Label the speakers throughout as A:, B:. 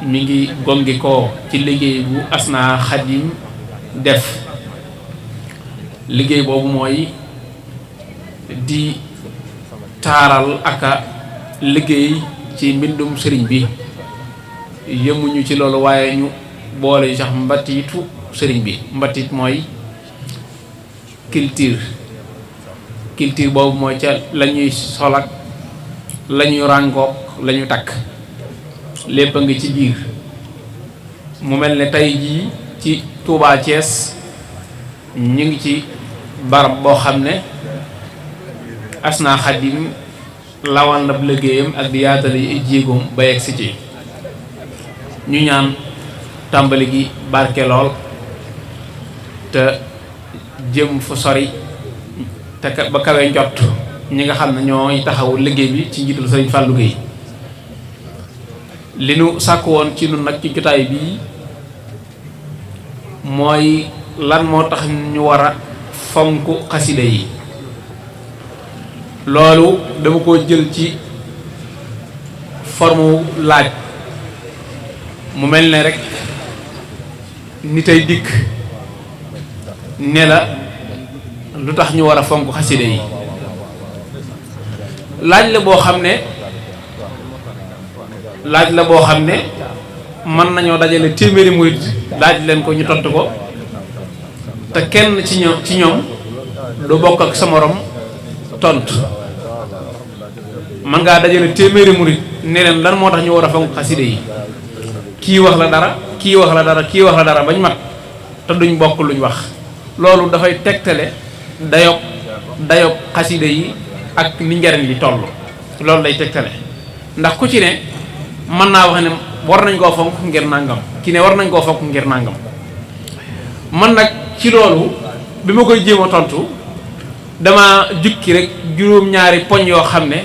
A: mi ngi gongi ko ci liggéey bu Asna Khadim def. liggéey boobu mooy di taaral aka liggéey ci mbindum sëriñ bi yëmuñu ci loolu waaye ñu boole sax mbatiitu sëriñ bi. mbatit mooy culture boobu mooy ca la ñuy solak la ñuy ràngook la ñu takk lépp a ngi ci biir. mu mel ne tey jii ci Touba Thiès ñu ngi ci barab boo xam ne Asna Khadim lawal na liggéeyam ak di yaatali jéegoom ba yegg si ci. ñu ñaan tàmbali gi barke lool te jëm fu sori te ba kawe njot ñi nga xam ne ñooy taxawu liggéey bi ci njiitul Sëriñ Fallou Gueye. li nu sàkk woon ci nun nag ci jotaay bii mooy lan moo tax ñu war a fonk xasida yi. loolu dama ko jël ci forme laaj. mu mel ne rek nit ay dikk ne la lu tax ñu war a fonk xasida yi. laaj la boo xam ne mën nañoo dajale téeméeri murit laaj leen ko ñu tontu ko te kenn ci ñoom du bokk ak sa morom tontu. mën ngaa dajale téeméeri murit ne leen lan moo tax ñu war a fonk xasida yi. kii wax la dara kii wax la dara kii wax la dara bañ mat te duñ bokk luñ wax. loolu dafay tegtale dayob xasida yi ak ni njariñ li toll. loolu day tegtale ndax ku ci ne mën naa wax ne war nañ koo fonk ngir nàngam ki ne war nañ koo fonk ngir nàngam. man nag ci loolu bi ma koy jéem a tontu dama jukki rek juróom-ñaari poñ yoo xam ne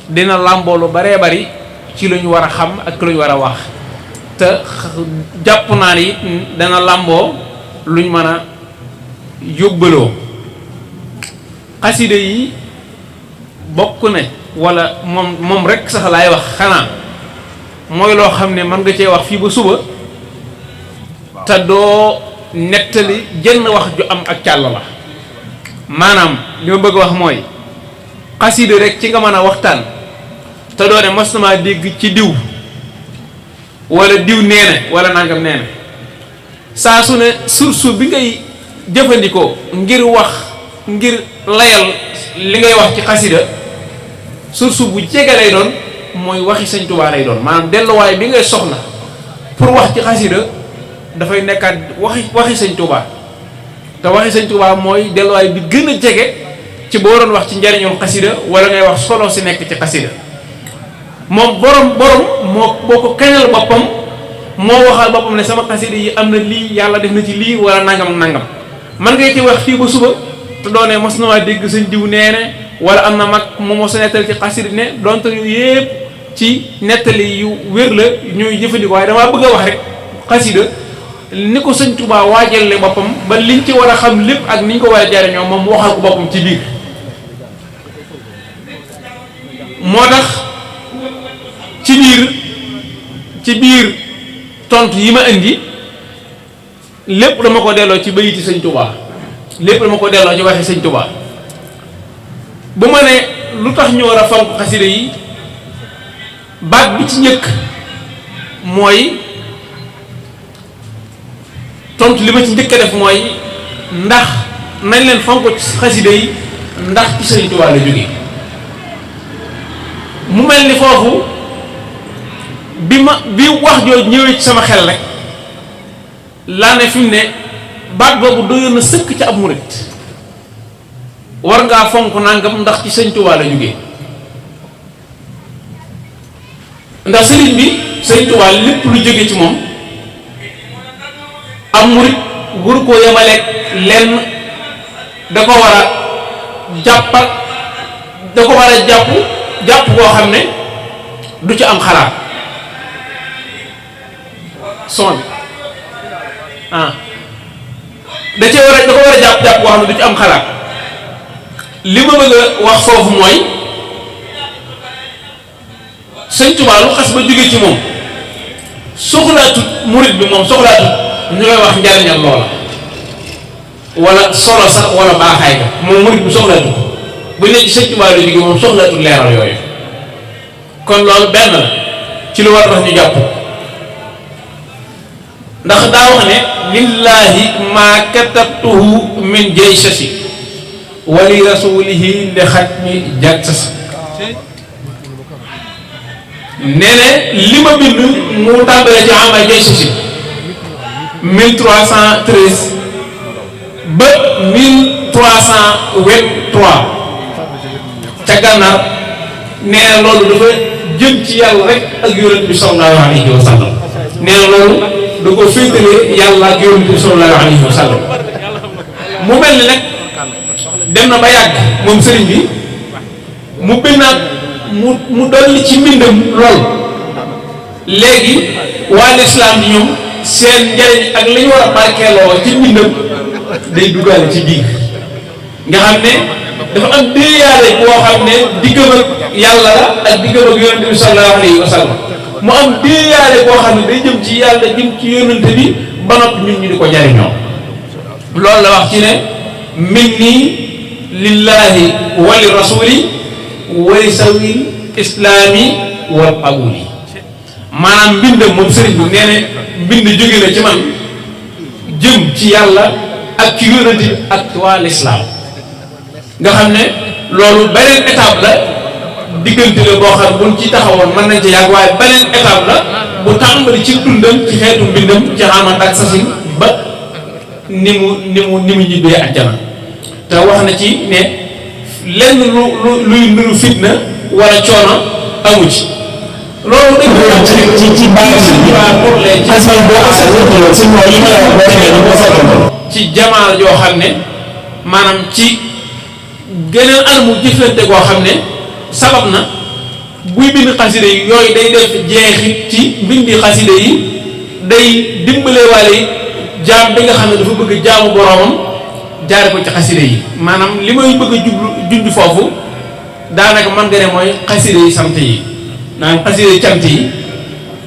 A: dina làmboolu baree bari ci lu ñu war a xam ak lu ñu war a wax. te jàpp naa ni dana làmboo luñ mën a yóbbaloo. xasida yi bokk ne wala moom rek sax laay wax xanaa mooy loo xam ne mën nga cee wax fii ba suba te doo nettali jenn wax ju am ak càll la. maanaam li ma bëgg wax mooy xasida rek ci nga mën a waxtaan te doo ne mos namaa dégg ci diw wala diw nee na wala nangam nee na. saa su ne source bi ngay jëfandikoo ngir layal li ngay wax ci xasida source bu jege lay doon mooy waxi Sëñ Tuubaa lay doon. maanaam delluwaay bi ngay soxla pour wax ci xasida dafay nekkaat waxi Sëñ Tuubaa te waxi Sëñ Tuubaa mooy delluwaay bi gën a jege ci boo doon wax ci njariñul xasida wala ngay wax solo si nekk ci xasida. moom borom moo ko kañal boppam moo waxal boppam ne sama xasida yi am na lii yàlla def na ci lii wala nangam nangam. man ngay ci wax fii ba suba te doone mos na maa dégg sëñ diw nee ne wala am na mag mu mos a nettali ci xasida ne donte yu yëpp ci nettali yu wér la ñuy jëfandikoo waaye damaa bëgg a wax rek xasida ni ko Sëñ Tuubaa waajale boppam ba liñ ci war a xam lépp ak niñ ko war a jariñoo moom waxal ko boppam ci biir. moo tax ci biir tontu yi ma indi lépp dama ko delloo ci bayiti Sëñ Tuubaa lépp dama ko delloo ci waxi Sëñ Tuubaa. bu ma ne lu tax ñu war a fonk xasida yi baat bi ci njëkk mooy tontu li ma ci njëkk a def mooy ndax nañ leen fonk xasida yi ndax ci Sëñ Tuubaa la jóge. mu mel ni foofu bi wax jooju ñëwee ci sama xel rek laa ne fi mu ne baat boobu doyoon na sëkk ci ab murit war ngaa fonk nangam ndax ci Sëñ Tuubaa la jóge. ndax sëriñ bi Sëñ Tuubaa lépp lu jóge ci moom am murit waru koo yemaleeg lenn da ko war a jàppal da ko war a jàpp koo xam ne du ci am xalaat son bi da ko war a jàpp koo xam ne du ci am xalaat. li ma bëgg a wax foofu mooy Sëñ Tuubaa lu xas ba jóge ci moom soxlaatut murit bi moom soxlaatut ñu koy wax njariñal loola wala solo sax wala baaxaay ga moom murit bi soxlaatut ko bu nekk ci Sëñ Tuubaa la jóge moom soxlaatut leeral yooyu kon loolu benn la ci lu war a tax ñu jàpp ndax daa wax ne lillahi ma katabtuhu min jaysasi wa li rasulihi li xatmi jagsasi nee ne li ma bind mu tàmbalee ci ama jaysasi 1313 ba 1323 ca gànnaar nee na loolu dafa jëm ci yàlla rek ak yonent bi sallallahu alayhi wa sallam nee na loolu da ko féetalee yàlla ak yonent bi sallallahu alayhi wa sallam mu mel ni nag dem na ba yàgg moom sëriñ bi mu bindaat mu dolli ci mbindam lool léegi waa lislaam yi ñoom seen njëriñ ak li ñu war a barkeeloo ci mbindam day duggaale ci biir nga xam ne dafa am déeyaale boo xam ne diggam ak yàlla la ak diggam ak yonent bi sallallahu alayhi wa sallam mu am déeyaale boo xam ne day jëm ci yàlla jëm ci yonent bi ba noppi ñun ñu di ko jariñoo loolu la wax ci ne minni lillahi wa li rasuli wa li sawil islaami wal qabuli maanaam mbindam moom sëriñ bi nee ne mbind jóge na ci man jëm ci yàlla ak ci yonent bi ak waa lislaam nga xam ne loolu beneen étape la diggante la boo xam buñ ci taxawoon mën nañ ci yàgg waaye beneen étape la bu tàmbali ci dundam ci xeetu mbindam ci xamat ak sasin ba ni mu ñibbee àjjana te wax na ci ne lenn luy nuru fitna wala coono amu ci loolu dañ ci ci jamaal joo xam ne maanaam ci geneen anamu jëflante koo xam ne sabab na buy bind xasida yi yooyu day def jeexit ci mbindi xasida yi day dimbale waale jaam bi nga xam ne dafa bëgg jaamu boroomam jaare ko ci xasida yi maanaam li may bëgg a junj foofu daanaka man nga ne mooy xasida yi sant yi naan xasida yi cant yi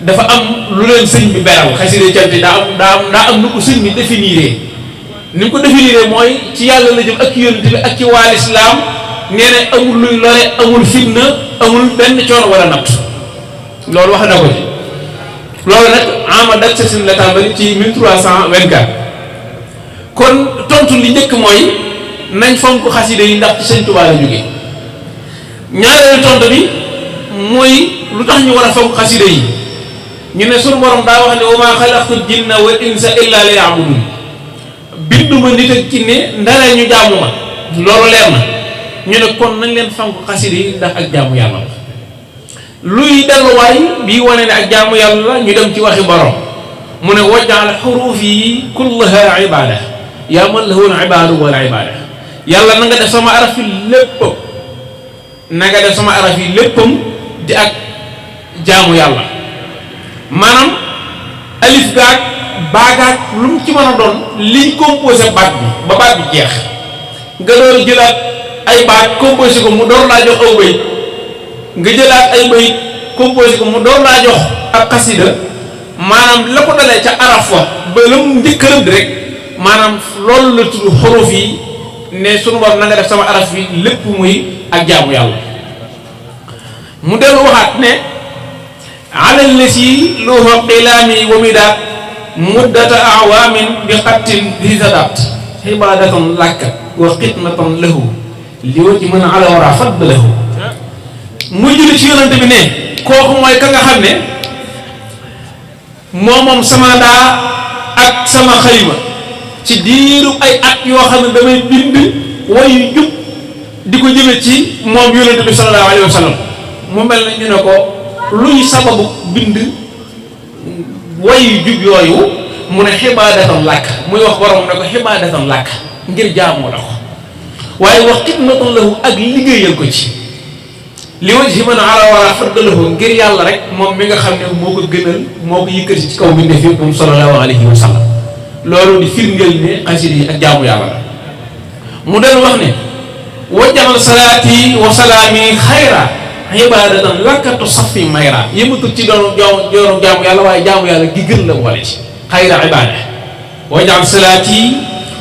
A: dafa am lu leen sëñ bi beral xasida yi cant yi daa am nu ko sëñ bi définiré ni mu ko définiré mooy ci yàlla la jëm ak ci yonent bi ak ci waa lislaam nee na amul luy lore amul fitna amul benn coono wala natt loolu wax na ko ci loolu nag ama dak sasin la tàmbali ci 1324 kon tontu li njëkk mooy nañ fonk xasida yi ndax ci Sëñ Tuubaa la jóge ñaareelu tontu bi mooy lu tax ñu war a fonk xasida yi ñu ne sunu borom daa wax ne wa maa xalaqtul jinna wal insa illa liya'budun binduma nit ak ci ne ndaree ñu jaamu ma loolu leer na ñu ne kon nañ leen fonk xasida yi ndax ak jaamu yàlla la luy delluwaay bii wane ne ak jaamu yàlla la ñu dem ci waxi borom mu ne wajjal xuruuf yi kullaha ibada yaa man lahu al ibadu wal ibada yàlla na nga def sama araf yi léppam na nga def sama araf yi léppam di ak jaamu yàlla maanaam alif gaag baagaag lu mu ci mën a doon liñ composé baat bi ba baat bi jeex nga door jëlaat ay baat composé ko mu door laa jox aw bayit nga jëlaat ay bayit composé ko mu door laa jox ak xasida maanaam la ko dalee ca araf wa ba la mu njëkk a rëdd rek maanaam loolu la tudd xuruf yi ne sunu war na nga def sama araf yi lépp muy ak jaamu yàlla mu dellu waxaat ne alal lesi luha qilaami wa midaat muddata awaamin bi xattin bi sadaat xibaadatan làkka wa xidmatan lahu li wa ci mën a ala wara fadd lahu muy julli ci yonante bi ne kooku mooy ka nga xam ne moom sama daa ak sama xalima ci diiru ay at yoo xam ne damay bind wayu jub di ko jëme ci moom yonante bi sallallahu alayhi wa sallam mu mel na ñu ne ko luy sababu bind wayu jub yooyu mu ne xibaadatan làkk muy wax borom ne ko xibaadatan làkk ngir jaamoo la ko waaye wax xidmatan lahu ak liggéeyal ko ci li wajhi man ala wala faddalahu ngir yàlla rek moom mi nga xam ne moo ko gënal moo ko yëkkati ci kaw bi ndef yëpp moom sallallahu alayhi wa sallam loolu di firndeel ne xasida yi ak jaamu yàlla la mu del wax ne wajjal salaati wa salaami xayra ibadatan lakkatu safi mayra yëmatul ci doonu jaamu yàlla waaye jaamu yàlla gi gën la boole ci xayra ibada wajal salaati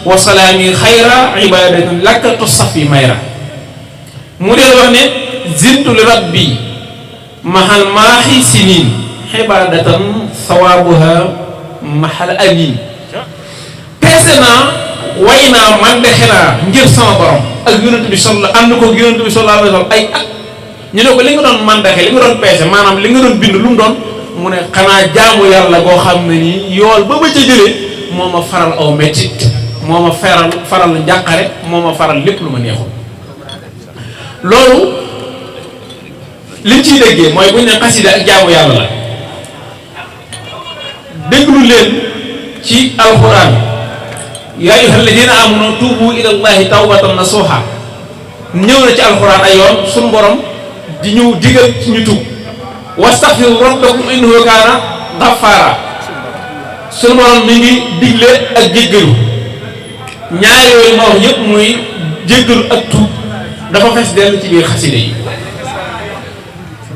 A: wa salaami xayra ibadatin lakkatu safi mayra mu dee wax ne zintu li rabbi mahal maaxi sinin ibadatan sawaabuha mahal amin peese naa way naa man de xenaa ngir sama borom ak yonent bi ànd ko yonent bi sallallahu alayhi wa sallam ay at ñu ne ko li nga doon mandaxe li nga doon peese maanaam li nga doon bind lu mu doon mu ne xanaa jaamu yàlla boo xam ne nii yool ba ca jëlee moo ma faral aw mettit moo ma faral njàqare moo ma faral lépp lu ma neexul loolu liñ ciy déggee mooy buñ ne xasida ak jaamu yàlla la déglu leen ci alxuraan yaa ayyuhal ladina amanu tuubu ilallahi tawbatan nasuha ñëw na ci alxuraan ay yoon suñu borom di ñu digal ci ñu tub wastaghfiru rabbakum innahu kaana ghaffara suñu borom mi ngi digle ak jéggalu ñaari yooyu ma wax yëpp muy jéggalu ak tuub dafa fees dell ci biir xasida yi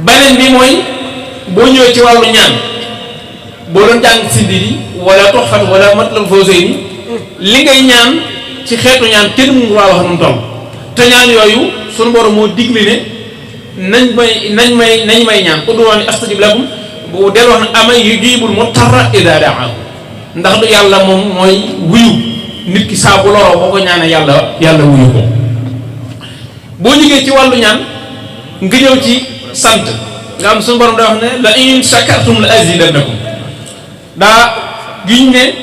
A: beneen bi mooy boo ñëwee ci wàllu ñaan boo doon jàng sindiri wala toxfat wala matlal fawzayni li ngay ñaan ci xeetu ñaan kenn mu waa wax nu mu toll te ñaan yooyu suñu borom moo digle ne nañ may ñaan ud'uuni astajib lakum bu del wax ne ama yujibul mutarra idaa da'aahu ndax du yàlla moom mooy wuyu nit ki saa bu loroo boo ko ñaanee yàlla wuyu ko boo jógee ci wàllu ñaan nga ñëw ci sant nga am suñu borom da wax ne la in shakartum la azidannakum daa giñ ne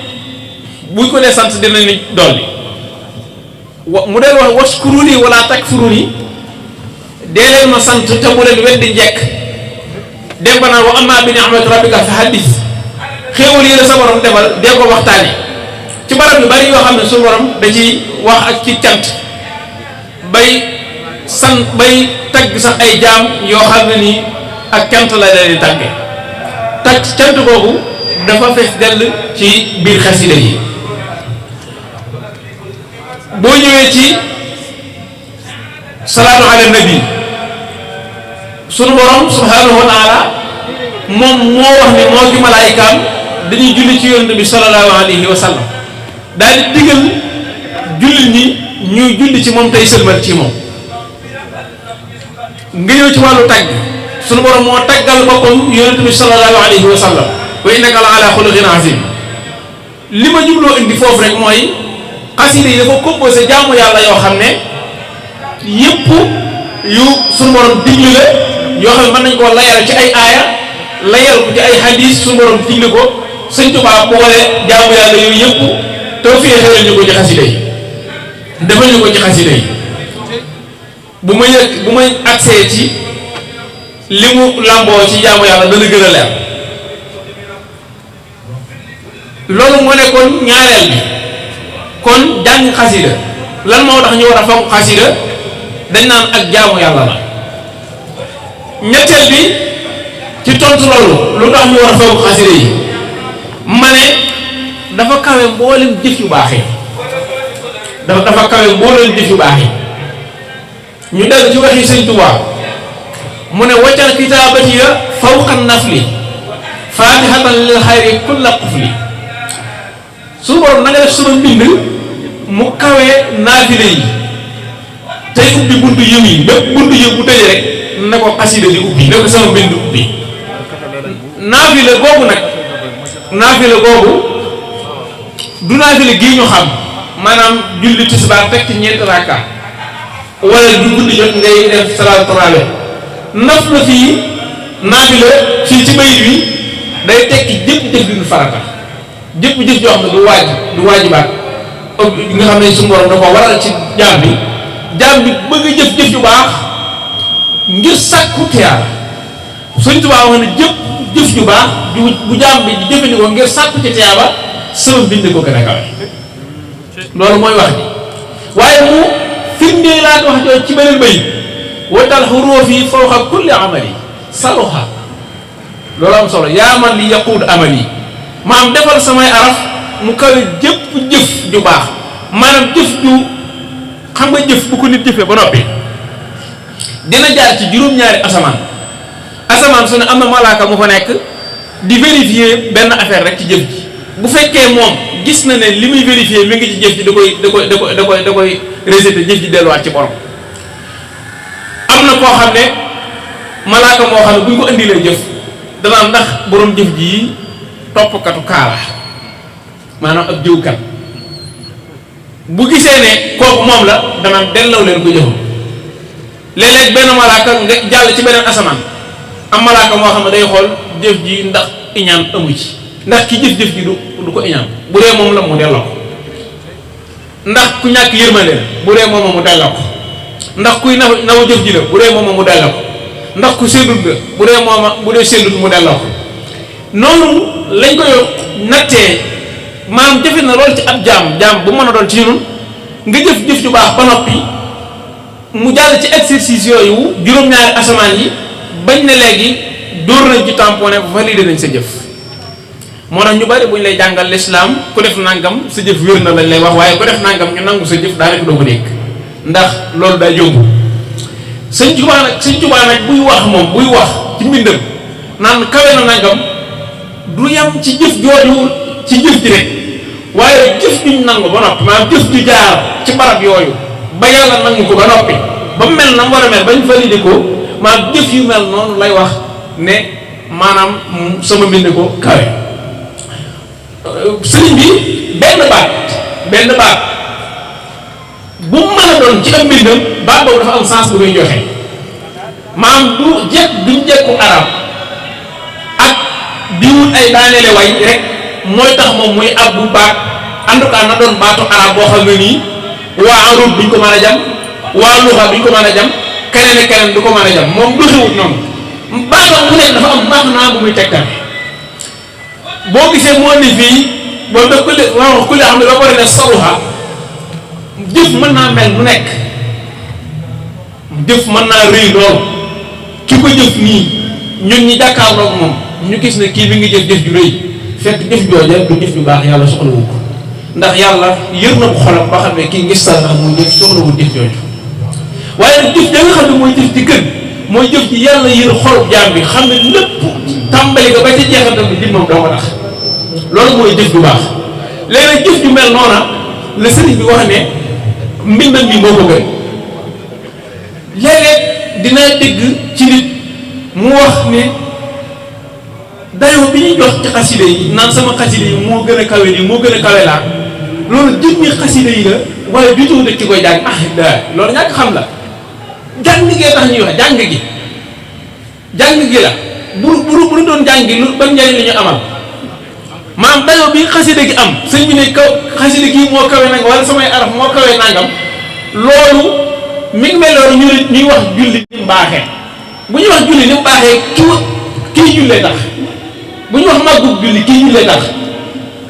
A: buñ ko dee sant dina ni dolli mu del wax washkuruni wala takfuruni dee leen ma sant te bu leen weddi njekk dem ba naan wa amma bi ni'mati rabbika fa haddis xéewal yi la sa borom defal dee ko waxtaane ci barab yu bari yoo xam ne suñu borom da ci wax ak ci cant bay tagg sax ay jaam yoo xam ne nii ak cant la leen di tagge cant boobu dafa fees dell ci biir xasida yi boo ñëwee ci salaatu ala nabi sunu borom subhanahu wa taala moom moo wax ne moo ci malaayikaam dañuy julli ci yonent bi sallallahu alayhi wa sallam daal di digal jullit ñi ñuy julli ci moom tey sëlmal ci moom nga ñëw ci wàllu tagg sunu borom moo taggal boppam yonent bi sallallahu alayhi wa sallam wa innaka la ala xuluqin azim li ma jubloo indi foofu rek mooy xasida yi dafa composé jaamu yàlla yoo xam ne yëpp yu sunu borom digle la yoo xam ne mën nañ koo layal ci ay aaya layal ko ci ay hadis sunu borom digle ko Sëñ Tuubaa boole jaamu yàlla yooyu yëpp tawfeexal ñu ko ci xasida yi defal ñu ko ci xasida yi bu may accès ci li mu làmboo ci jaamu yàlla dana gën a leer loolu moo nekkoon ñaareel bi kon jàng xasida lan moo tax ñu war a fonk xasida dañ naan ak jaamu yàlla la ñetteel bi ci tontu loolu lu tax ñu war a fonk xasida yi ma ne dafa kawe mboolem jëf yu baax yi dafa kawe mboolem jëf yu baax yi ñu dellu ci waxi Sëñ Tuubaa mu ne waccal kitaabati ya fawqa nafli faatihatan lil xayri kulla qufli suñu borom na nga def sama mbind mu kawee naafile yi tey ubbi buntu yëm yi bépp buntu yëm bu tëjee rek na ko xasida di ubbi na ko sama mbind ubbi naafile googu nag naafile googu du naafile gii ñu xam maanaam julli tisbaar teg ci ñeenti rakka wala du guddi jot ngay def salaatu tarawih naf la fii naafile fii ci bayit bi day tekki jëpp-jëf bi ñu farata jëpp-jëf joo xam ne du waajibaat nga xam ne suñu borom da ko waral ci jaam bi bëgg a jëf-jëf ju baax ngir sàkku tiyaaba Sëñ Tuubaa wax ne jëf ju baax bu jaam bi di jëfandikoo ngir sàkku ci tiyaaba sama bind ko gën a kawe loolu mooy wax ji waaye mu firndee laa wax jooju ci beneen bayit watal xuruufi fawqa kulli amali saluha loolu am solo yaa man li yaquud amali maam defal samay araf mu kawe jëpp jëf ju baax maanaam jëf ju xam nga jëf bu ko nit jëfee ba noppi dina jaar ci juróom-ñaari asamaan su ne am na malaaka mu fa nekk di vérifier benn affaire rek ci jëf ji. bu fekkee moom gis na ne li muy vérifier mi ngi ci jëf ji da koy rejeté jëf ji delluwaat ci borom. am na koo xam ne malaaka moo xam ne bu ñu ko indilee jëf danaa ndax borom jëf ji toppkatu kaala maanaam ab jëwkat bu gisee ne kooku moom la danaan delloo leen ko jëfam. léeg-léeg benn malaaka nga jàll ci beneen asamaan am malaaka moo xam ne day xool jëf ji ndax iñaan amu ci ndax ki jëf-jëf ji du ko iñaan bu dee moom la mu delloo ko ndax ku ñàkk yërmande la bu dee moom mu delloo ko ndax kuy naw jëf ji la bu dee moom mu delloo ko ndax ku séddut la bu dee séddut mu delloo ko noonu lañ koy nattee maanaam jëfe na lool ci ab jaam bu mën a doon ci ñun nga jëf ju baax ba noppi mu jàll ci exercice yooyu juróom-ñaari asamaan yi bañ ne léegi dóor nañ ci tamponné validé nañ sa jëf. moo tax ñu bari bu ñu lay jàngal l'islam ku def nangam sa jëf wér na lañ lay wax waaye ku def nangam ñu nangu sa jëf daanaka doo ko dégg ndax loolu day yomb. Sëñ Tuubaa nag buy wax moom buy wax ci mbindam naan kawe na nangam du yam ci jëf jooju ci jëf ji rek waaye jëf juñ nangu ba noppi maanaam jëf ju jaar ci barab yooyu ba yàlla nangu ko ba noppi ba mel na mu war a mel bañ validé ko maanaam jëf yu mel noonu lay wax ne maanaam sama mbind ko kawe. sëriñ bi benn baat bu mu mën a doon ci am mbindam baat boobu dafa am sens bu muy joxe maanaam duñ jekku arab ak di wut ay daaneele way rek mooy tax moom muy ab bu baat en tout cas na doon baatu arab boo xam ne nii waa arab duñ ko mën a jam waa luxa duñ ko mën a jam keneen ak keneen du ko mën a jam moom doxewut noonu baatam mu nekk dafa am baax naa bu muy tegtal boo gisee moo ni fii boo def ku li xam ne ba pare ne saruha jëf mën naa mel nu nekk jëf mën naa rëy lool ki ko jëf nii ñun ñi jàkkaarloog moom ñu gis ne kii bi ngi jëf ju rëy fekk jëf jooja du jëf ju baax yàlla soxlawu ko ndax yàlla yër na ko xolam ba xam ne kii ngis tal ndax muy jëf soxlawul jëf jooju waaye nag jëf ja nga xam ne mooy jëf ci gën mooy jëf ji yàlla yër xolub jaam bi xam ne lépp tàmbali nga ba ca jeexantal bi di moom doo ko tax loolu mooy jëf ju baax léegi nag jëf ju mel noona la sëriñ bi wax ne mbindam mi moo ko gën léeg-léeg dinaa dégg ci nit mu wax ne dayoo bi ñuy jox ci xaside yi naan sama xaside yi moo gën a kawe nii moo gën a kawe laa loolu jëmmi xaside yi la waaye du tuuti ki koy jàng loolu ñàkk xam la jàng gee tax ñuy wax jàng gi la bu doon jàng gi lu ban njëriñ la ñu amal maam dayoo bi xaside gi am sëñ bi ne xaside gi moo kawe nangam wala samay araf moo kawe nangam loolu mi ngi mel noonu ñuy wax julli ni mu baaxee bu ñuy wax julli ni mu baaxee kii jullee tax bu ñu wax màggug julli kii jullee tax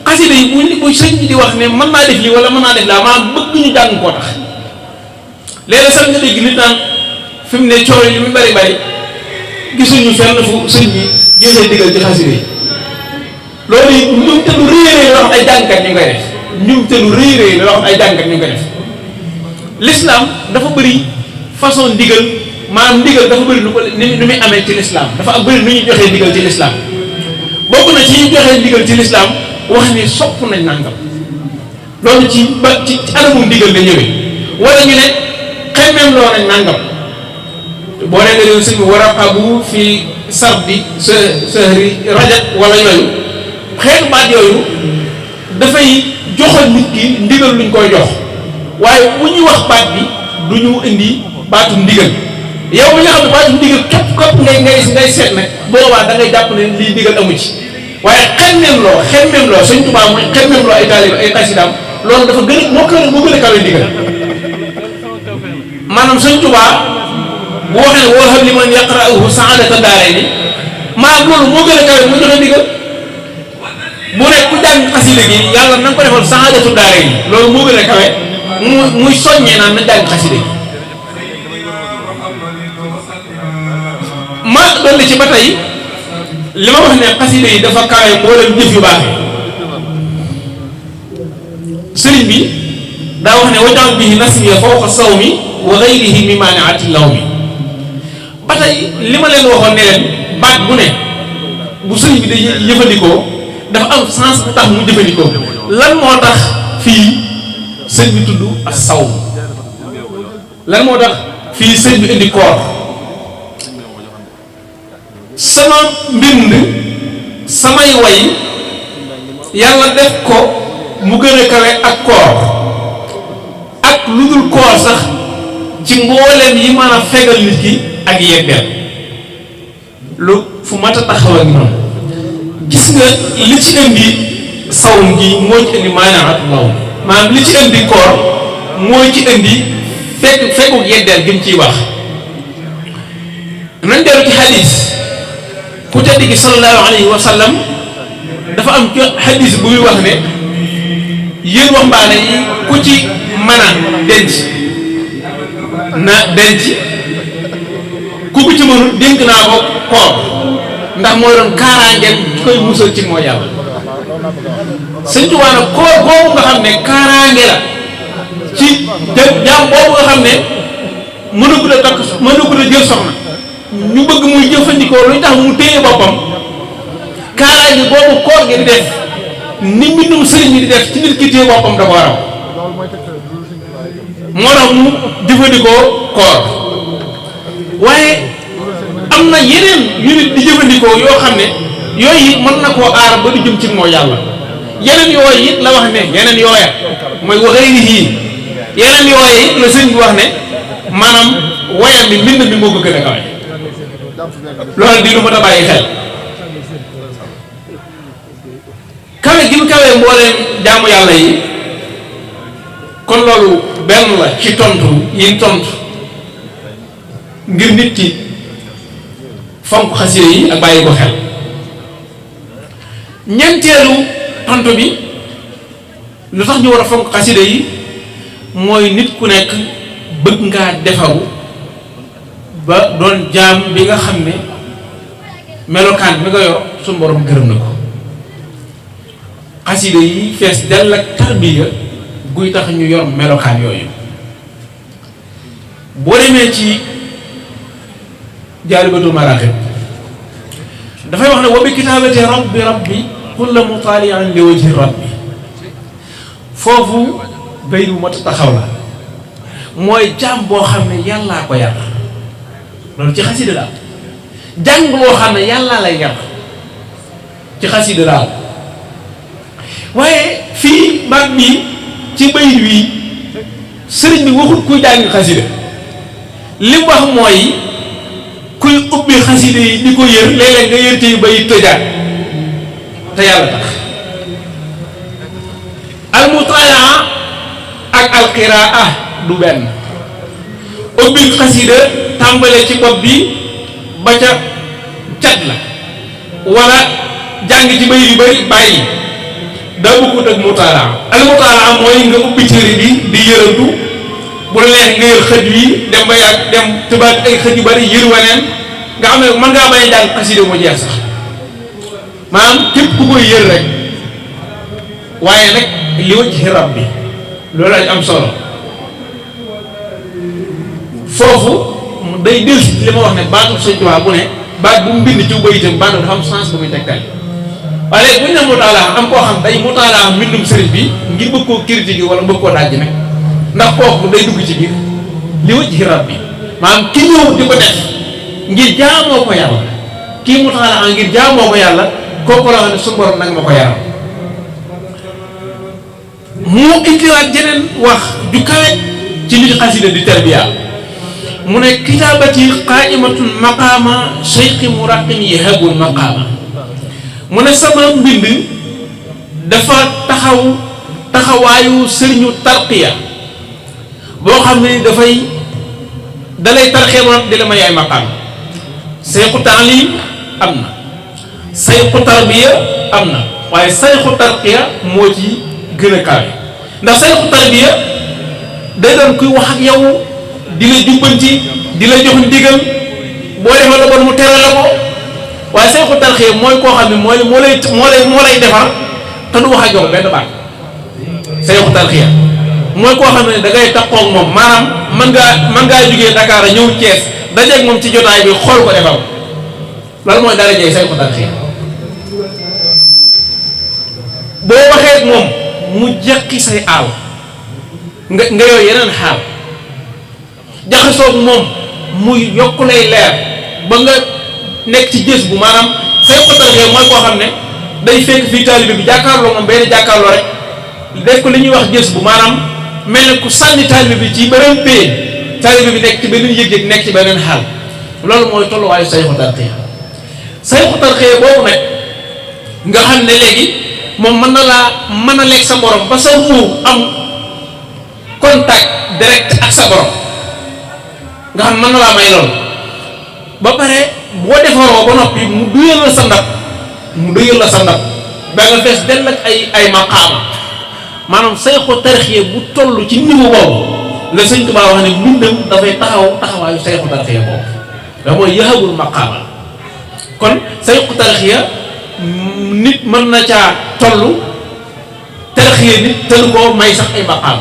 A: xaside yi bu sëñ bi di wax ne mën naa def lii wala mën naa def laa maanaam bëgg ñu jàng koo tax léeg-léeg sax nga dégg nit naan fi mu ne coow li mu bari bari gisuñu fenn fu sëñ bi jëlee digal ci xaside yi loolu it ñum te lu rëy rëy loo xam ay jàngkat ñu ngi koy def ñum te lu rëy rëy loo xam ay jàngkat ñu ngi koy def l'islam dafa bëri façon ndigal maanaam ndigal dafa bëri nu muy amee ci l'islam dafa bëri nu ñuy joxee ndigal ci l'islam bokk na ci ñu joxee ndigal ci l'islam wax ni sopp nañ nangam loolu ci anamu ndigal la ñëwee wala ñu ne xemmeem loo nañ nangam boo nee nga réew sëñ bi war a abu fi sardi sahri rajab wala yooyu xeetu baat yooyu dafay joxal nit ki ndigal luñ koy jox waaye bu ñuy wax baat bi du ñu indi baatu ndigal yow mi nga xam ne baatu ndigal képp ngay seet nag boobaa da ngay jàpp ne lii ndigal amu ci waaye xemmeem loo Sëñ Tuubaa mooy xemmeem loo ay taalib ay xasidaam loolu dafa gën a moo gën a kawe ndigal maanaam Sëñ Tuubaa bu waxee ne woo xam li man yaqra'uhu sa'adata daarayni maanaam loolu moo gën a kawe mu joxe ndigal bu nekk ku jàng xasida gi yàlla na nga ko defal sa'adatu daarayni loolu moo gën a kawe muy soññee naan na jàng xasida gi ma dolli ci ba tey li ma wax ne xasida yi dafa kawe mboolem jëf yu baax sëriñ bi daa wax ne wajal bihi nasmiya fawqa sawmi wa ghayrihi mi maaniati lawmi ba tey li ma leen waxoon ne leen baat bu ne bu sëriñ bi day jëfandikoo dafa am sens bu tax mu jëfandikoo lan moo tax fii sëñ bi tudd as-sawm lan moo tax fii sëñ bi indi koor sama mbind samay way yàlla def ko mu gën a kawe ak koor ak lu dul koor sax ci mbooleem yi mën a fegal nit ki ak yeddeel lu fu mat a taxaw ak noonu gis nga li ci indi sawm gi moo ci indi maanaam law maanaam li ci indi koor moo ci indi fekku yeddeel gi mu ciy wax nañ dellu ci xadis ku tedd gi sallallahu alayhi wa sallam dafa am ci xadis bu muy wax ne yéen waxambaane yi ku ci mën a denc na denc ku ko ci mënul dénk naa ko koor ndax mooy doon kaaraangeel ci koy musal ci moo yàlla sëñ Tuubaa nag koor boobu nga xam ne kaaraange la ci jaam boobu nga xam ne mënagul a takk mënagul a jël soxna ñu bëgg muy jëfandikoo lu tax mu téye boppam kaaraange boobu koor gi di def ni mbindum sëriñ bi di def ci nit ki téye boppam da ko raw moo tax mu jëfandikoo koor waaye am na yeneen yu nit di jëfandikoo yoo xam ne yooyu it mën na koo aar ba du jëm ci moo yàlla yeneen yooyu it la wax ne yeneen yooya mooy waxee ni yii yeneen yooya it la sëriñ bi wax ne maanaam wayam bi mbind mi moo ko gën a kawe loolu di lu ma ta bàyyi xel kawe gi mu kawee mbooleem jaamu yàlla yi kon loolu benn la ci tontu yi tontu ngir nit ki fonk xasida yi ak bàyyi ko xel ñeenteelu tontu bi lu tax ñu war a fonk xasida yi mooy nit ku nekk bëgg ngaa defaru ba doon jaam bi nga xam ne melokaan bi nga yor suñu borom gërëm na ko xasida yi fees dell ak tarbiya guy tax ñu yor melokaan yooyu boo demee ci jaalibatul maraaxib dafay wax ne wa bi kitaabati rabbi kulla mutaalian li wajhi rabbi foofu bay bu mat taxaw la mooy jaam boo xam ne yàllaa ko yar loolu ci xasida la jàng boo xam ne yàllaa lay yar ci xasida la waaye fii baat bi ci bayit wi sëriñ bi waxut kuy jàng xasida li mu wax mooy kuy ubbi xasida yi di ko yër léeg-léeg nga yër ci bayit tëjaat te yàlla tax almutalaa ak alqiraa du benn ubbi xasida tàmbale ci bopp bi ba ca cat la wala jàng ci bayit yu bari bàyyi daa bëggut ak mutalaa almutalaa mooy nga ubbi téere bi di yërëntu bu la neex nga yër xët wi dem ba yàgg dem tubaab ay xët yu bari yër waneen nga xam ne mën ngaa bañ a jàng xasida mu jeex sax maanaam képp ku koy yër rek waaye nag li wajhi rabbi loolu lañ am solo foofu day del si li ma wax ne baatu Sëñ Tuubaa bu ne baat bu mu bind ci bayitam baatu dafa am sens bu muy tegtal waaye léegi bu ñu ne mutaalaa am koo xam day mutaalaa mbindum sëriñ bi ngir bëgg koo critiquer wala bëgg koo dajji nag ndax kooku day dugg ci biir li wajhi rabbi maanaam ki ñëw di ko def ngir jaamoo ko yàlla kii mutaalaa ngir jaamoo ko yàlla kooku la wax ne suñu borom nag ma ko yaram mu indiwaat jeneen wax ju kawe ci li xasida di tarbiya mu ne kitaabati qaimatun maqaama cheikhi muraqin yahabul maqaama mu ne sama mbind dafa taxawaayu sëriñu tarqiya boo xam ne dafay dalay tarxee ma di la may ay maqaam sayxu taalim am na sayxu tarbiya am na waaye sayxu tarqiya moo ci gën a kawe ndax sayxu tarbiya day doon kuy wax ak yow di la jubbanti di la jox ndigal boo defee la bon mu tere la ko waaye sayxu tarqiya mooy koo xam ne moo lay defar te du wax ak yow benn baat sayxu tarqiya mooy koo xam ne da ngay taxaw ak moom maanaam mën ngaa jógee Dakar a ñëw Thiès dajeeg moom ci jotaay bi xool ko defal loolu mooy dara jey say ko tarxiya boo waxee moom mu jeqi say aaw nga yooyu yeneen xaal jaxasoog moom muy yokk lay leer ba nga nekk ci gës bu maanaam say ko tarxiya mooy koo xam ne day fekk fii taalibe bi jàkkaarloo moom benn jàkkaarloo rek def ko li ñuy wax gës bu maanaam mel ne ku sànni taalibe bi ci beneen pay taalibe bi nekk ci beneen yëg-yëg nekk ci beneen xaal loolu mooy tolluwaayu sayxu tarxiya sayxu tarxiya boobu nag nga xam ne léegi moom mën a lekk sa borom ba sa ruux am contact direct ak sa borom nga xam mën na laa may loolu ba pare boo defaroo ba noppi mu duyal la sa ndab ba nga fees dell ak ay maqaama maanaam sayxu tarxiya bu toll ci niveau boobu la Sëñ Tuubaa wax ne mbindam dafay taxawaayu sayxu tarxiya boobu da mooy yahabul maqaama kon sayxu tarxiya nit mën na caa toll tarxiya nit tëlu ko may sax ay maqaam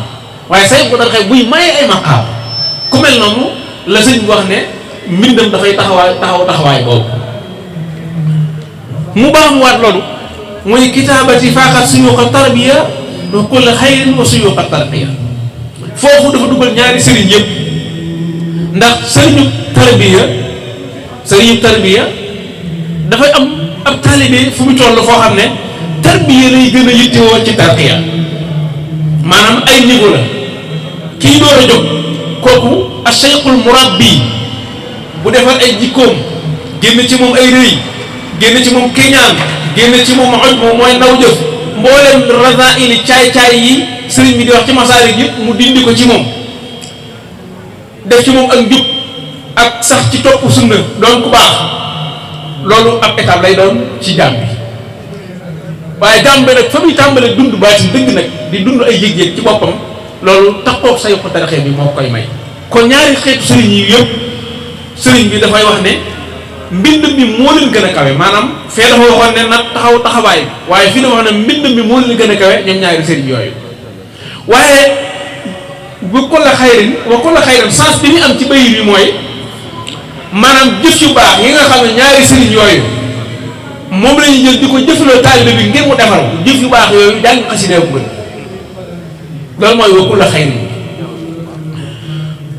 A: waaye sayxu tarxiya buy may ay maqaam ku mel noonu la sëñ bi wax ne mbindam dafay taxawaay boobu mu baamuwaat loolu muy kitaabati faaxat suyuuxa tarbiya wa kulla xayrin wa suyuuxa tarbiya foofu dafa dugal ñaari sëriñ yëpp ndax sëriñu tarbiya dafay am ab taalibe fu mu toll foo xam ne tarbiya lay gën a yittewoo ci tarbiya maanaam ay niveau la kii door a jóg kooku ashaykhul murabbi bu defar ay jikkoom génn ci moom ay rëy génn ci moom keñaan génn ci moom oj moom mooy ndaw jëf mboolem rasaili caay-caay yi sëriñ bi di wax ci masaalik yëpp mu dindi ko ci moom def ci moom ak njub ak sax ci topp sunna doon ku baax loolu ab étape lay doon ci jaam bi waaye jaam bi nag fa muy tàmbalee dund baatin dëgg nag di dund ay yëg-yëg ci boppam loolu taxoog sayxu tarxiya bi moo koy may kon ñaari xeetu sëriñ yi yëpp sëriñ bi dafay wax ne mbind mi moo leen gën a kawe maanaam fee dafa waxoon ne nag taxawaay waaye fii dafa wax ne mbind mi moo leen gën a kawe ñoom ñaari sëriñ yooyu waaye wa kulla xayrin sens bi ñu am ci bayit bi mooy maanaam jëf yu baax yi nga xam ne ñaari sëriñ yooyu moom la ñuy jël di ko jëfaloo taalibe bi ngir mu defar jëf yu baax yooyu jàng xasida bu gën loolu mooy wa kulla xayrin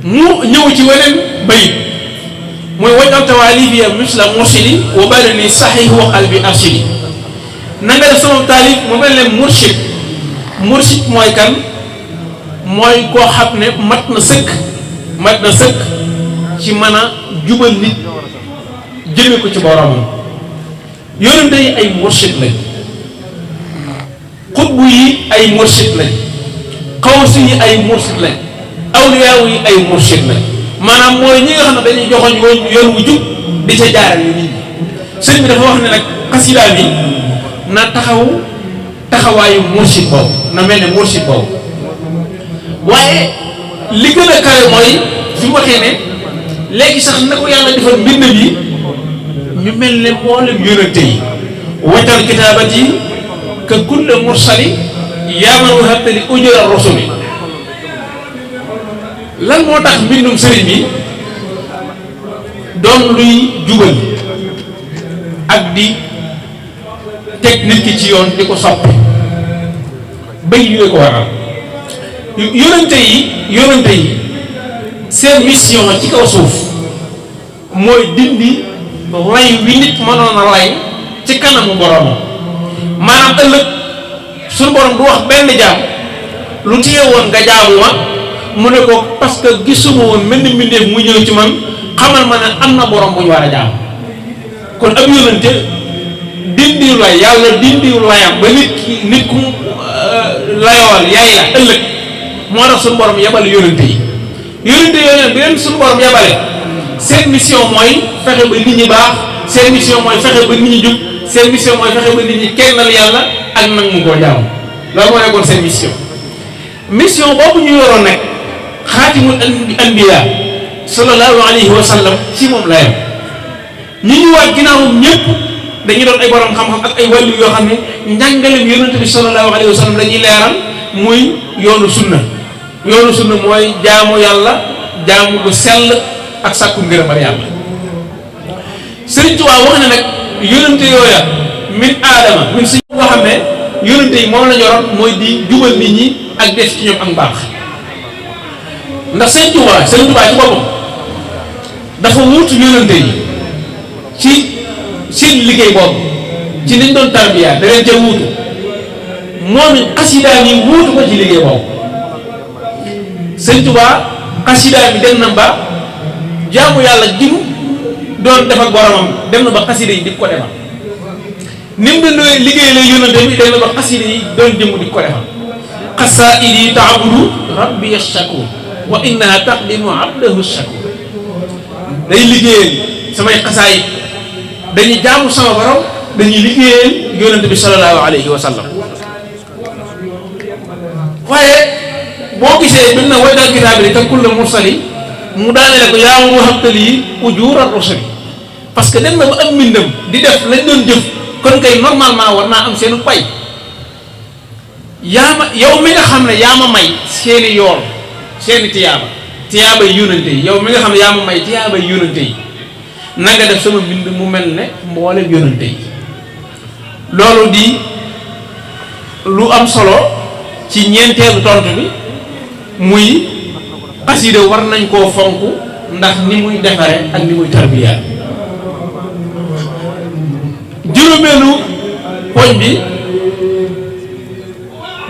A: mu ñëw ci weneen bayit muy wajal tawaalifiya misla mursili wa balani saxiix wa qalbi arshidi na nga def sama taalif mu mel ne murshid mooy kan mooy koo xam ne mat na sëkk ci mën a jubal nit jëme ko ci boromam yonente yi ay murshid lañ xutbu yi ay murshid lañ xawsi yi ay murshid lañ awliyaaw yi ay murshid lañ maanaam mooy ñi nga xam ne dañuy joxoñ yoon wu jub di ca jaarale nit ñi sëñ bi dafa wax ne nag xasidaa bi na taxawaayu murshid boobu na mel ne murshid boobu waaye li gën a kawe mooy fi mu waxee ne léegi sax na ko yàlla defal mbind bi ñu mel ne mboolem yonente yi wajal kitaabati ka kulle mursali yaaman wahabtali ujura rusuli lan moo tax mbindum sëriñ bi doon luy jubal ak di teg nit ki ci yoon di ko soppi bay yu ko waral yonente yi seen mission ci kaw suuf mooy dindi lay wi nit mënoon a lay ci kanamu boromam maanaam ëllëg suñu borom du wax benn jaam lu téye woon nga jaamu ma mu ne ko parce que gisuma woon mel ni mbindeef mu ñëw ci man xamal ma ne am na borom bu ñu war a jaam kon ab yonente dindiw lay yàlla dindiw layam ba nit ku layool yaay la ëllëg moo tax suñu borom yebal yonente yi yooyu bi leen suñu borom yebale seen mission mooy fexe ba nit ñi baax seen mission mooy fexe ba nit ñi jub seen mission mooy fexe ba nit ñi kennal yàlla ak nag mu koo jaam loolu moo nekkoon seen mission boobu ñu yoroon nag xaatimul anbiya sallallahu alayhi wa sallam ci moom la yem ñi ñu waat ginnaawam ñëpp dañuy doon ay borom xam-xam ak ay wàllu yoo xam ne njàngaleem yonent bi sallallahu alayhi wa sallam dañuy leeral muy yoonu sunna mooy jaamu yàlla jaamu gu sell ak sàkku ngërëmal yàlla. Sëriñ Tuubaa wax ne nag yónnante yooya min aadama min si nga xam ne yónnante yi moom la ñoroon mooy di jubal nit ñi ak def ci ñoom ak mbaax. ndax Sëriñ Tuubaa ci boppam dafa wuutu yónnante yi ci seen liggéey boobu ci liñ doon tarbiya da leen ca wuutu moom it xasidaa yi wuutu ko ci liggéey boobu. Sëriñ Tuubaa xasidaa bi dem na ba jaamu yàlla jiw doon def ak boromam dem na ba xasida yi di ko defal ni mu doon liggéey la yónnante bi dem na ba xasida yi doon jëmm di ko defal. xasaa'idi taabudu rabbi shakur wa innaha taqdimu abdahu shakur. day liggéeyal samay xasaayid dañuy jaamu sama borom dañuy liggéeyal yónnante bi sallallahu alayhi wa sallam. waaye boo gisee bi na wajal kitaab bi te kulla mursali mu daanele ko yaa mu habtali ujura rusuli parce que dem na ba am mbindam di def lañ doon jëf kon kay normalement war naa am seenu pay. yaa ma yow mi nga xam ne yaa ma may seeni yool seeni tiyaabay yónnante yi yow mi nga xam ne yaa ma may tiyaabay yónnante yi na nga def sama mbind mu mel ne mboolem yónnante yi. loolu di lu am solo ci ñeenteelu tontu bi muy xasida war nañ koo fonk ndax ni muy defare ak ni muy tarbiya. juróomeelu poñ bi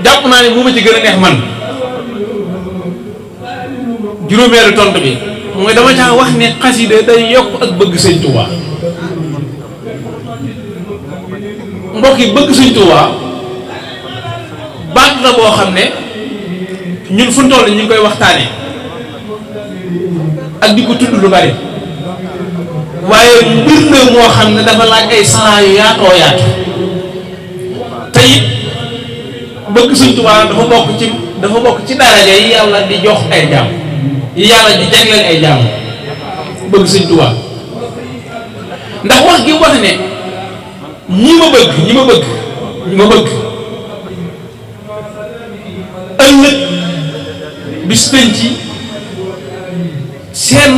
A: jàpp naa ne mu ma ci gën a neex man juróomeelu tontu bi mooy dama caa wax ne xasida day yokk ak bëgg Sëñ Tuubaa. mbokk yi bëgg Sëñ Tuubaa baat la boo xam ne ñun fu ñu toll ñu ngi koy waxtaanee ak di ko tudd lu bari waaye mbir la moo xam ne dafa laaj ay salaa yu yaatoo yaatu te it bëgg Sëñ Tuubaa dafa bokk ci daraja yi yàlla di jox ay jaam yi yàlla di jagleel ay jaam bëgg Sëñ Tuubaa ndax wax gi wax ne ñi ma bëgg ëllëg bis penc seen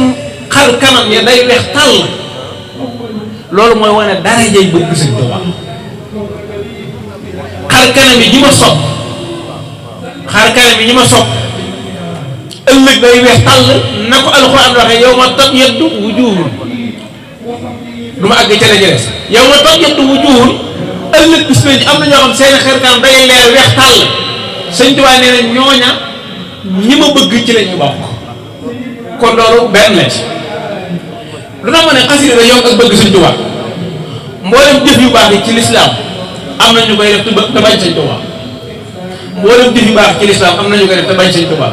A: xar kanam ya day weex tàll loolu mooy wane darajay bëgg Sëñ Tuubaa. xar kanam yi ñi ma sopp ëllëg day weex tàll na ko alxuraan waxee yawma tabyaddu wujuhun du ma àgg ca la jëles yawma tabyaddu wujuhun ëllëg bis penc am na ñoo xam seen xar kanam day leer weex tàll. Sëñ Tuubaa nee na ñooña ñi ma bëgg ci la ñu bokk kon loolu benn la ci lu tax ma ne xasida da yokk ak bëgg Sëñ Tuubaa mboolem jëf yu baax yi ci lislaam am na ñu koy def te bañ Sëñ Tuubaa mboolem jëf yu baax ci lislaam am na ñu koy def te bañ Sëñ Tuubaa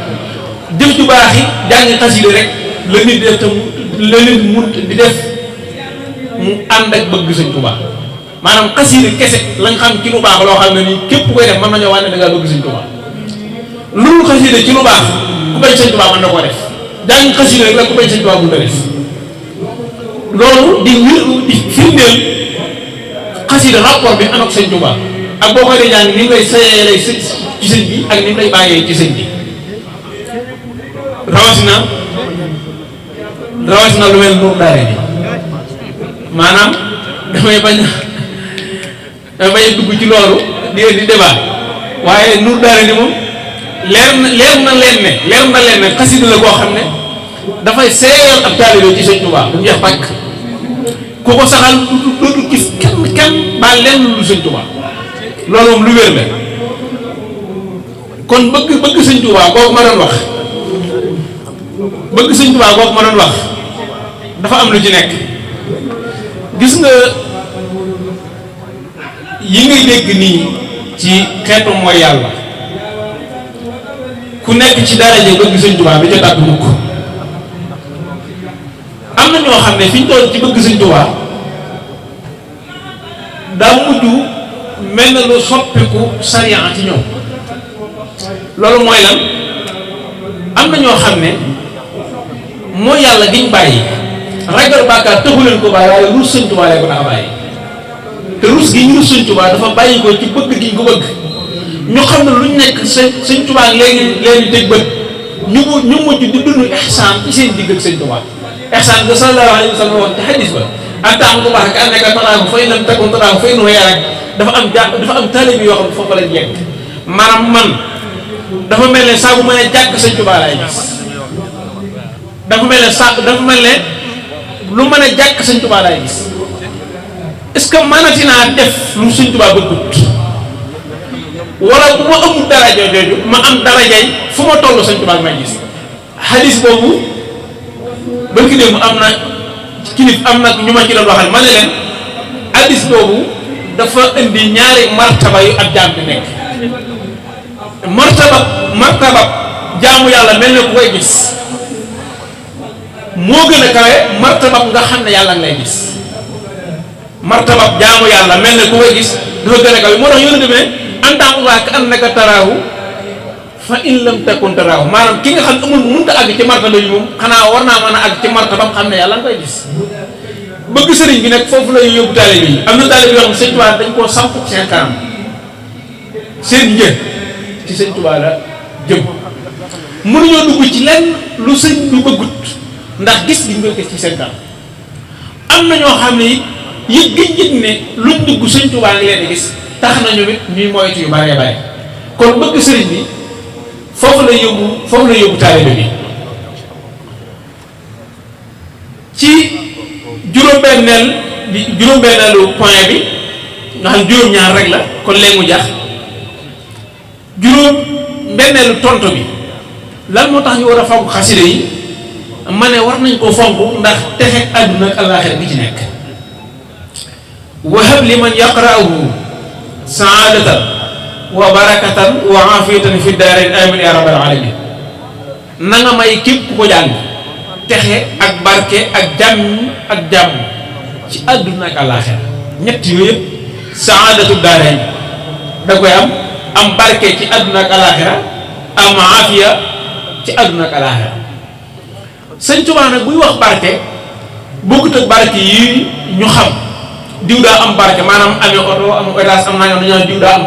A: jëf ju baax yi jàng xasida rek la nit def te la nit mun di def mu ànd ak bëgg Sëñ Tuubaa maanaam xasida kese lañ xam ci lu baax loo xam ne nii képp koy def mën nañoo wax ne da ngaa bëgg Sëñ Tuubaa loolu xasida ci lu baax ku bañ Sëñ Tuubaa mën na koo def jàng xasida rek la ku bañ Sëñ Tuubaa bu def loolu di firndeel xasida rapport bi am ak Sëñ Tuubaa ak boo koy dee jàng ni mu lay seeyee ci sëñ bi ak ni mu lay bàyyee ci sëñ bi rawatina lu mel Nuuru Daarayni maanaam damay bañ dugg ci loolu di débat waaye Nuuru Daarayni moom leer na leen ne xasida la koo xam ne dafay seeyal ab taalibe ci Sëñ Tuubaa bu jeex pàkk ku ko saxal dootu gis kenn ba lenn lu Sëñ Tuubaa loolu moom lu wér la kon bëgg Sëñ Tuubaa kooku ma doon wax dafa am lu ci nekk gis nga yi ngay dégg nii ci xeetu mooy yàlla ku nekk ci daraje bëgg Sëñ Tuubaa bi ca tàgg mukk am na ñoo xam ne fi ñu toll ci bëgg Sëñ Tuubaa daa mujj mel na lu soppiku sariya ci ñoom loolu mooy lan am na ñoo xam ne mooy yàlla giñ bàyyi ragal bàkkaar tëxu leen ko bàyyi waaye ruus Sëñ Tuubaa lay ko tax a bàyyi te ruus gi ñu ruus Sëñ Tuubaa dafa bàyyi ko ci bëgg gi ñu ko bëgg ñu xam ne luñ nekk Sëñ Tuubaa léegi teg bët ñu mujj di dund ihsaan ci seen digg ak Sëñ Tuubaa ihsaan ga sallallahu alayhi wa sallam wax ci xadis ba an ta'budallaha ka annaka taraahu fa in lam takun taraahu fa innahu yaraak dafa am taalibe yoo xam ne foofu lañ yegg maanaam man dafa mel ne saa bu mën a jàkk Sëñ Tuubaa laay gis dafa mel ne lu mën a jàkk Sëñ Tuubaa laay gis est-ce que mënati naa def lu Sëñ Tuubaa bëggut wala bu ma amul daraja jooju ma am darajay fu ma toll Sëñ Tuubaa may gis xadis boobu bëgg ne mu am na kilif am na ñu ma ci doon waxal ma ne leen xadis boobu dafa indi ñaari martaba yu ab jaam bi nekk martaba jaamu yàlla mel ne ku koy gis moo gën a kawe martaba nga xam ne yàlla ngay gis martaba jaamu yàlla mel ne ku koy gis dafa gën a kawe moo tax yonent bi ne an ta'budallaha ka annaka taraahu fa in lam takun taraahu maanaam ki nga xam ne mënut a àgg ci martaba yi moom xanaa war naa mën a àgg ci martaba xam ne yàlla nga koy gis bëgg sëriñ bi nag foofu la yóbbu taalibe yi am na taalibe yoo xam ne Sëñ Tuubaa dañ koo samp seen kanam seen njën ci Sëñ Tuubaa la jëm mënuñoo dugg ci lenn lu sëñ bi bëggut ndax gis gi ñu gis ci seen kanam am na ñoo xam ne it yëg ne luñ dugg Sëñ Tuubaa ngi leen di gis tax nañu it ñuy moytu yu bare bare kon bëgg sëriñ bi foofu la yóbbu taalibe bi ci juróom-benneelu point bi nga xam juróom-ñaar rek la kon léegi mu jax juróom-benneelu tontu bi lan moo tax ñu war a fonk xasida yi ma ne war nañ ko fonk ndax texe àdduna ak àllaaxira bi ci nekk wahab liman yaqra'uhu saadatan wa barakatan wa afiyatan fi daarin amin ya rabbal alamin na nga may képp ku ko jàng texe ak barke ak jàmm ci àdduna ak àllaaxira ñett yooyu yëpp saadatu daarin da koy am barke ci àdduna ak àllaaxira am afiya ci àdduna ak àllaaxira Sëñ Tuubaa nag buy wax barke bokkut ak barke yi ñu xam diw daa am barke maanaam amee oto am étage am naa yoon dañoo diw daa am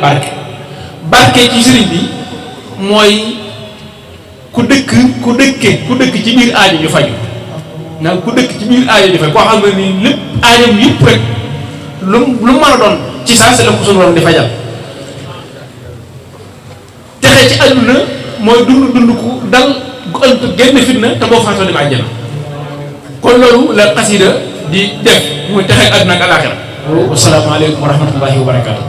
A: barke ci sëriñ bi mooy ku dëkk ci biir aajo ñu faju ndax ku dëkk ci biir aajo ñu faju koo xam ne nii lépp aajam yëpp rek lu mën a doon ci saa si la ko suñu woon di fajal texe ci àdduna mooy dund ku dal gu ënt génn fitna te boo faatoo dem àjjana kon loolu la xasida di def muy texe àdduna ak alaaxira wassalaamu aleykum wa rahmatullahi wa barakaatu